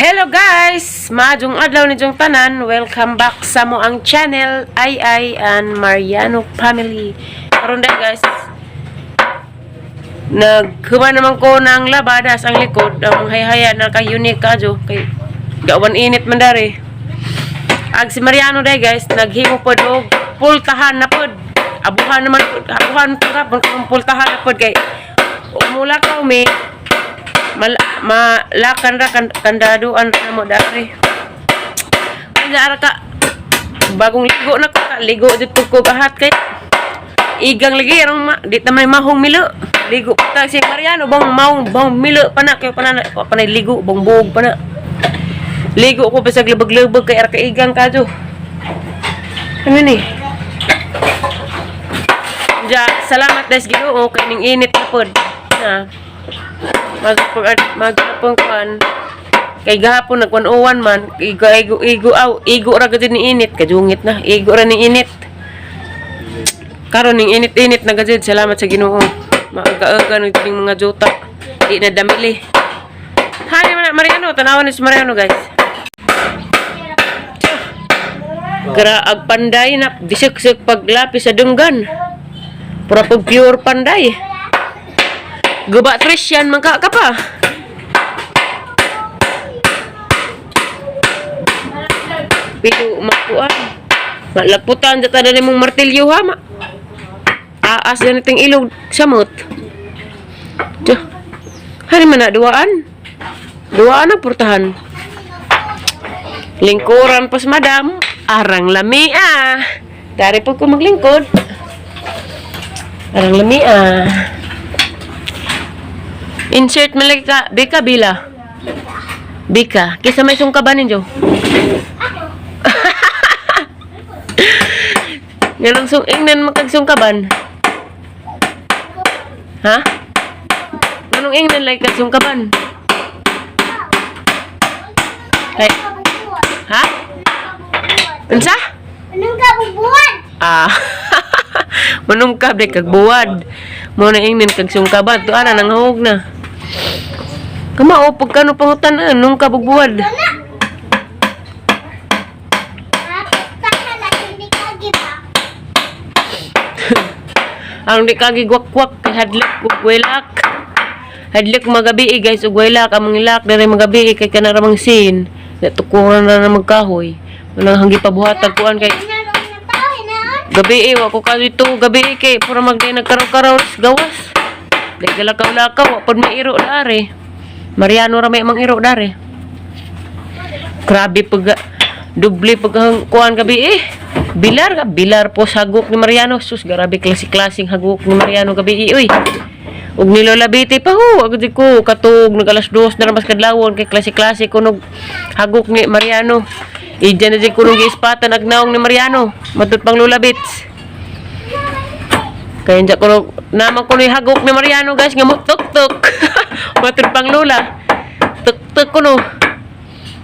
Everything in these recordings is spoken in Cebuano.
Hello guys! Maayong adlaw ninyong tanan. Welcome back sa mo ang channel Ay Ay and Mariano Family. Karon day guys, nagkuha naman ko ng labadas ang likod ang hayhaya na kay unique kadyo kay gawan init man dari. Ag si Mariano day guys, naghimo pod og pultahan na pod. Abuhan naman pod, abuhan pod gapon kung pultahan na pod kay umula ka umi mal malakan ra kan kandaduan ra mo dari. Kanya ara ka bagong ligo na ko ka, ligo dito ko gahat kay igang lagi arang ma, di ta may mahong milo. Ligo pa ta si Mariano bang maong bang milo pa na kay pa na pa na ligo bang buog pa na. Ligo ko bisag lubag-lubag kay ara ka igang kadyo. Ano ni? Ja, salamat des Ginoo kay ning init na pod. Na. Mag magpang kuan kay gahapon nagkuan man igo igo igo aw igo ra gud ni init kajungit na igo ra ning init karon ning init-init na gud. Salamat sa Ginoo, maaga-aga nang ting mga jota di na damili. Hani man na, Mariano, tanawan ni si Mariano guys. Graag panday na bisiksik paglapis sa dunggan. Pura pag pure panday. Guba Christian man ka ka pa. Pero makuan. Malagputan sa tanan mong martilyo ha ma. Aas na nating ilog samot. Tiyo. Hani man na duaan. Duaan na purtahan. Lingkuran pos madam. Arang lami ah. Dari po ko maglingkod. Arang lami ah. Insert man lagi ka. Bika bila. Bika. Kisa may sungkaban ninyo. Ganang sung ingnan makagsungkaban. Ha? Ganong ingnan like kagsungkaban? Hey. Ha? Unsa? Anong kabubuan? Ah. Manungkab dek kag buwad. Mo na ingnan kag sungkaban. To ana nang na. Kamao pagkano pangutan nung kabog buwad. Tahan na hindi ka giba. Ang di kagi gwak-gwak kay hadlok ug welak. Hadlok magabi eh, guys ug welak among ilak diri magabi eh, kay kana ra mang sin. Natukuran na na magkahoy. Walang hanggi pabuhatag kuan kay gabi eh, wa ko kadto gabi eh, kay pura magday nagkaraw-karaw sa gawas. Di galakaw-lakaw wa pod may iro dari. Mariano ra may mang iro dari. Grabe pag doble pag ang kuan gabi eh. Bilar ka, bilar po sa hagok ni Mariano. Sus, grabe klase-klaseng hagok ni Mariano gabi eh, uy. Ug ni Lola Betty pa ho, agad ko katog nag alas 2 na mas kadlawon kay klase-klase kunog hagok ni Mariano. Idiyan na jud kunog giispatan ag naong ni Mariano. Matud pang Lola Bits. Kaya hindi ko naman ko yung hagok ni Mariano guys nga mo tuk-tuk. Matud pang Lola. Tuk-tuk ko no.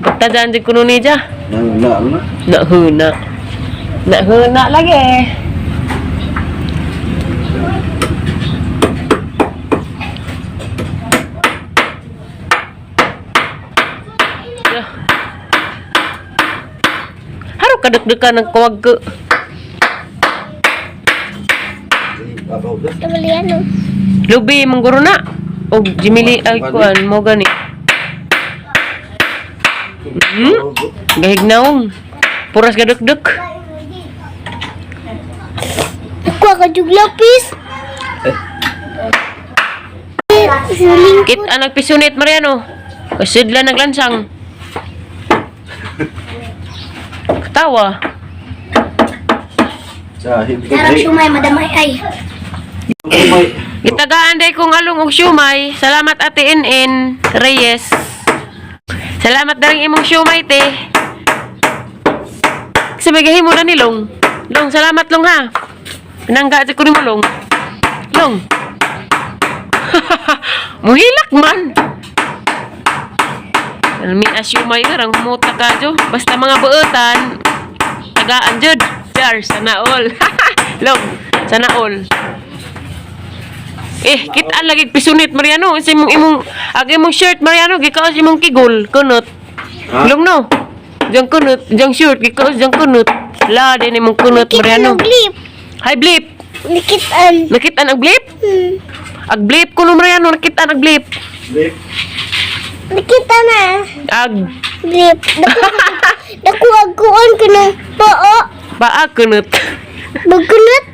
Basta dyan din kuno niya. Nang na na. Nahuna. Nahuna lagi. Yeah. Haro kadagdagan ng kawag ko. Babaw da. Kamaliano. Lubi, mangguro na. O, Jimili, ay, kuan, mo gani. Gahignaong. Puras gadukduk. Ako ka juglapis. Suling Kit ang nagpisunit, Mariano. Kasidla naglansang. Katawa. Sa him ko Sarap dai. sumay madamay ay. May Gitagaan day kong along og siumay. Salamat Ate NN Reyes. Salamat daring imong siumay te. Kasi may gahimo na ni Long. Long, salamat Long ha. Pinangga ko ni mo Long. Long. Muhilak man. Almi asyumay ka rang humuta ka jo. Basta mga buutan, tagaan jud. Char, sana all. Long, sana all. Eh, kita lagi pisunit Mariano. Sa imong imong ag imong shirt Mariano gikaon sa imong kigol kunot. Ha? Long no. Jang kunot, jang short, gikaos jang kunot. La din imong kunot Nikitan Mariano. ang blip. Hi blip. Nikitan. Nakitaan ang blip? Hmm. Ag blip kuno Mariano, nakitaan ang blip. Lip. Nikitan na. Ag Blip. Dako dako agkuon ko ng poo. paa kunot. Magkunot.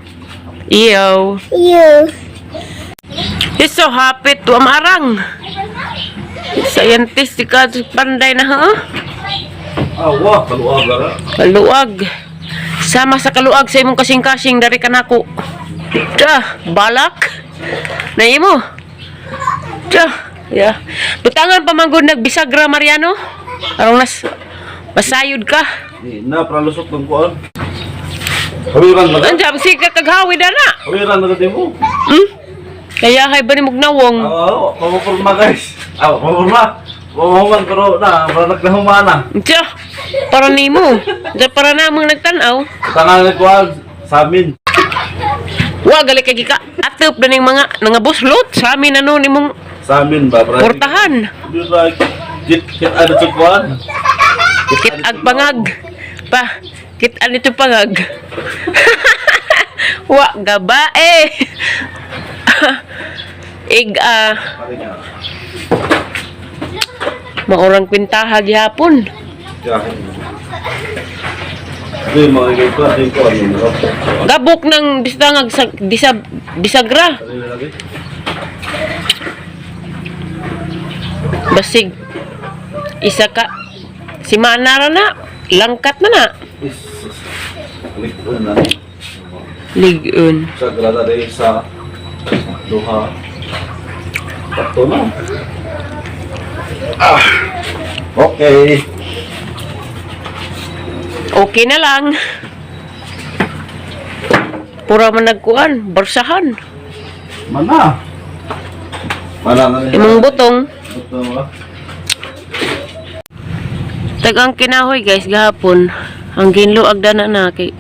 Iyo. Iyo. He's so happy to amarang. Scientist ka panday na ha? Ah, wah, kaluag lara. Kaluag. Sama sa kaluag sa imong kasing-kasing dari kanako. Da, balak. Naimo. Da. Yeah. Butangan pa man gud nagbisagra Mariano. Arong nas masayod ka. Di na para lusot ng kuan. Kawiran na. Anja sige kaghawi na. Kawiran na dito mo. Kaya hay ba ni mugnawong? Ah, pamupurma guys. Ah, pamupurma. Pamahuman pero na, para naglahuma na. Anja, para nimo. Anja para namang nagtan-aw. Tangan ni kuan sa amin. Wa gali kay gika atop na ning mga nangabuslot sa amin ano nimong Sa amin ba? Para portahan. Di ba kit kit ano sa kuan? Kit ag pangag. Pa, kit ano ito pangag. Wa gabae. Ig ah, maurang kwintaha gihapon. Di mga kay kuan di kuan no. Gabok ng bistangag sa disab, bisagra. Basig isa ka si Manara na langkat na na. Na. Ligon. Sa grada de sa duha. Tatlo na. Ah. Okay. Okay na lang. Pura man nagkuan, barsahan. Mana. Mana na niya. Imong butong. Butong ah. Tagang kinahoy guys gahapon. Ang ginluag dana na kay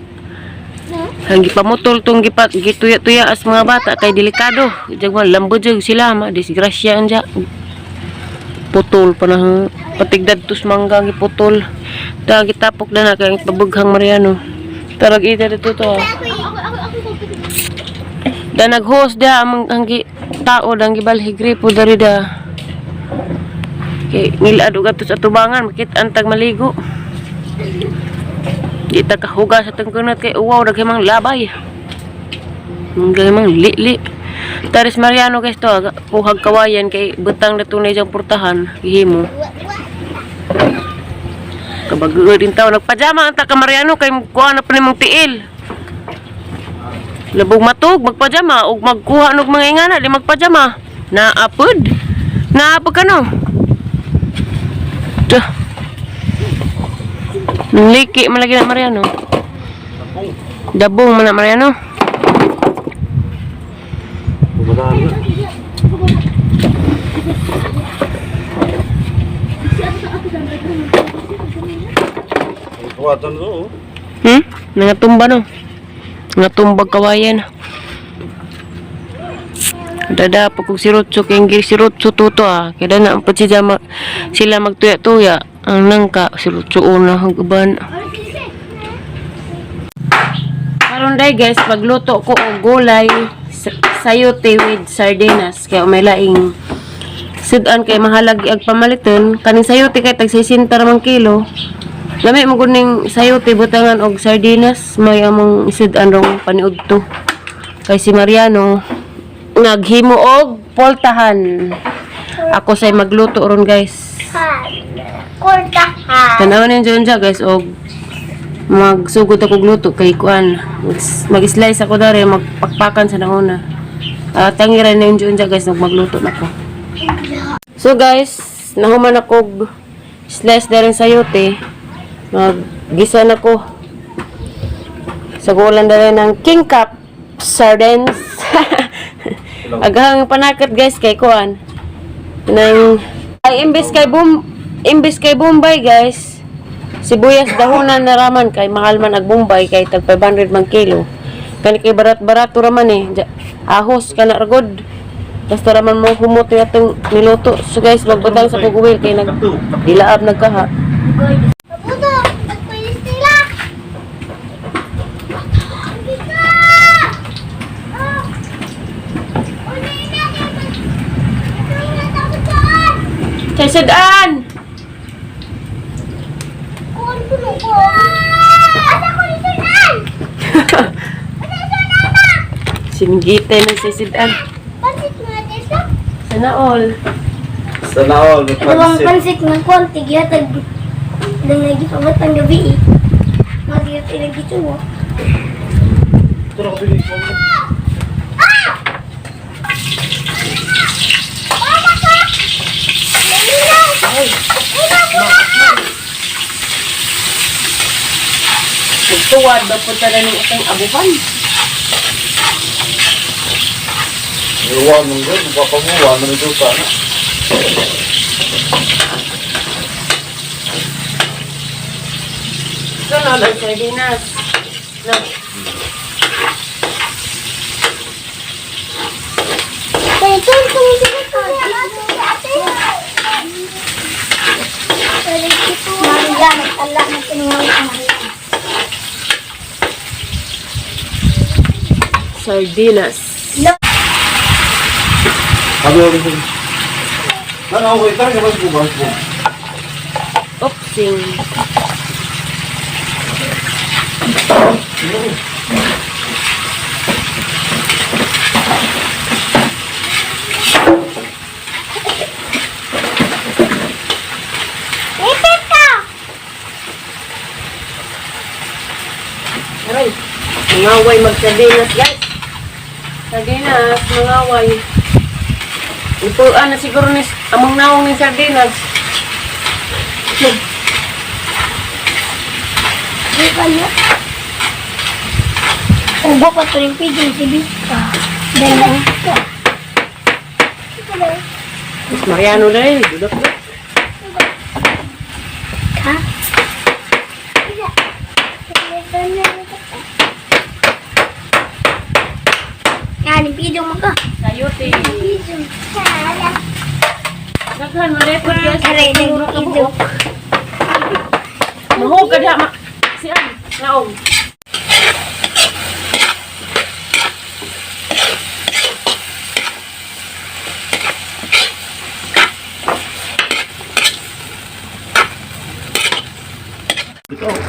ang gipamutol tong gipat gituya-tuya as mga bata kay delikado. Jagwan lambo jud sila ma disgrasya anja. Putol pa na patigdad tus mangga ang giputol. Ta gitapok dana kay ang pabughang Mariano. Tarag ita dito to. Ah. Da nag-host da amang ang gi, tao dang gibalhi gripo dari da. Kay ngilad og ato sa tubangan makit antag maligo. Di ta kahuga sa tengkunat kay uwaw daghay mang labay. Daghay mang li-li. Taris Mariano guys to kuhag kawayan kay butang na tunay diyang portahan gihimo. Kabago din tao nagpajama ang ta ka Mariano kay kuha na pa nimong tiil. Labog matug magpajama ug magkuha nog mga ingana di magpajama. Naapod. Naapod ka no. Duh. Liki man lagi na Mariano. Dabong man na Mariano. Wala na. Kuwatan to. Oh. Hmm? Nangatumba no. Nangatumba kawayan. Dada pa kog sirotso kay ang sirotso tuto ah. Kaya na ang sila, sila magtuya-tuya. Ang nangka sirotso una ang uban. Karon day guys, pagluto ko og gulay sayote with sardinas kay may laing sudan kay mahalag ag pamaliton kaning sayote kay tag 60 ra man kilo. Lami mo gud ning sayote butangan og sardinas may among sudan rong paniudto. Kay si Mariano naghimo og poltahan. Ako say magluto ron guys. Kurtahan. Tanawan ninyo dyan guys og magsugod ako og luto kay kuan. Mag-slice ako dari magpakpakan sa nauna. Ah, tangira na yung dyan guys nag magluto na ko. So guys, nahuman ako og slice na rin sayote. Maggisa na ko. Sagulan na rin ng King Cup sardines. Aghang panakat guys kay kuan. Nang ay imbes kay Bombay guys. Sibuyas dahonan na raman kay mahal man ag Bombay kay tag 500 man kilo. Kani kay barat-barato raman eh. Ahos kana ra gud. Basta raman mo humot yung atong niluto. So guys, magbutang sa kuguwil kay nag dilaab nagkaha. Kabuto, nagpalis nila. Dito! Oh! Uli na, ito yung natakutan! Chay sudan! Kuhan ko nung ko. Asa ko ni Sudan? Asa Sudan na? Singgite ng si sudan. Pansit nga dito? Sana all. Sana all, may Ito ang pansit. pansit nga konti, gihatag. Nang nagipabot ang gabi eh. Matiyot inagituwa. Ito na kabili ko. Magtuwad ba po talaga ng utang abuhan? Iwan mong gud, magpapamuwa, manito ka na. Sana all ang sardinas. Na. Sardinas. Sabi ko rin. Ano ako, ito rin kapag bukas mo. Oopsing. Aray. Mangaway mag-sardinas, guys. Sardinas, mangaway. Ipuan na siguro ni among naong ni sardinas. Ugo pa to rin pwede si Bika. Dahil ka. Mas Mariano na eh. Dudok na. Ka? Yan, video mo ka. Sayote. Video. Daghan mo lepot guys. Aray, nag-video. Mahog ka diha ma. Si an, naong.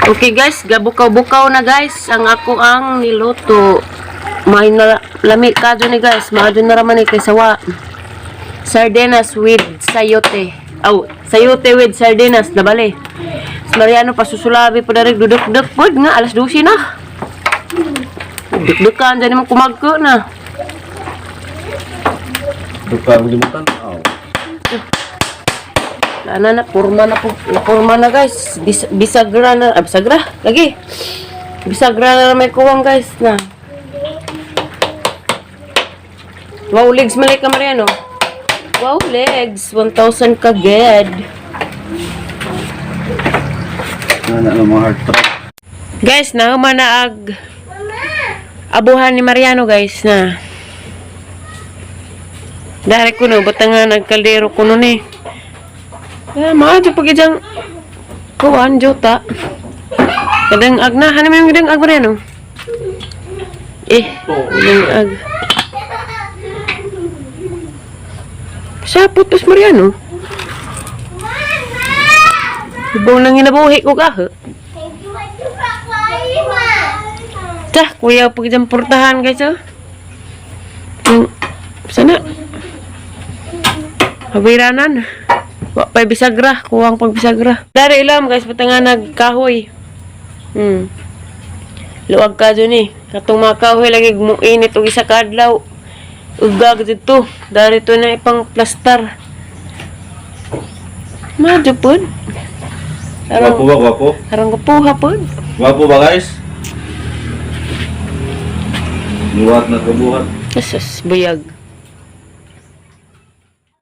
Okay guys, gabukaw-bukaw na guys ang ako ang niluto. May na lami ka ni guys, maadyo na raman ni kay sawa. Sardinas with sayote. Aw, sayote with sardinas na bale. Si Mariano pasusulabi po dari duduk-duk pod nga alas 12 na. Duk-dukan dyan mo kumagko na. Duka, limutan. Oh. Ana na porma na po, na porma na guys. Bisagra na, ah, bisagra lagi. Bisagra na may kuwang guys na. Wow legs malay ka Mariano. Wow legs, 1,000 ka ged. Ano na mga heart trap. Guys, nahuman na ag abuhan ni Mariano guys na. Dari kuno bata nga nagkaldero kuno ni. Ah, maadyo pag ijang kuan jota. Kadang ag na, hanam yung kadang ag Mariano. Eh, kadang ag. Sapot pas Mariano. Ibaw nang ginabuhi ko kaho. Tah, kuya, pag dyan portahan guys, oh. Sana. Hawiranan. Wa pa'y bisagra. Kuwang pag bisagra. Dari ilam guys, bata nga nagkahoy. Luwag ka dyan eh. Katong mga kahoy lagi gumuinit og isa ka adlaw. Ugag dito. Dari to na ipang plastar. Madyo pod. Gwapo Arang, ba, gwapo? arang kapuha pod. Gwapo ba guys? Buhat na kabuhat. Jesus, buyag.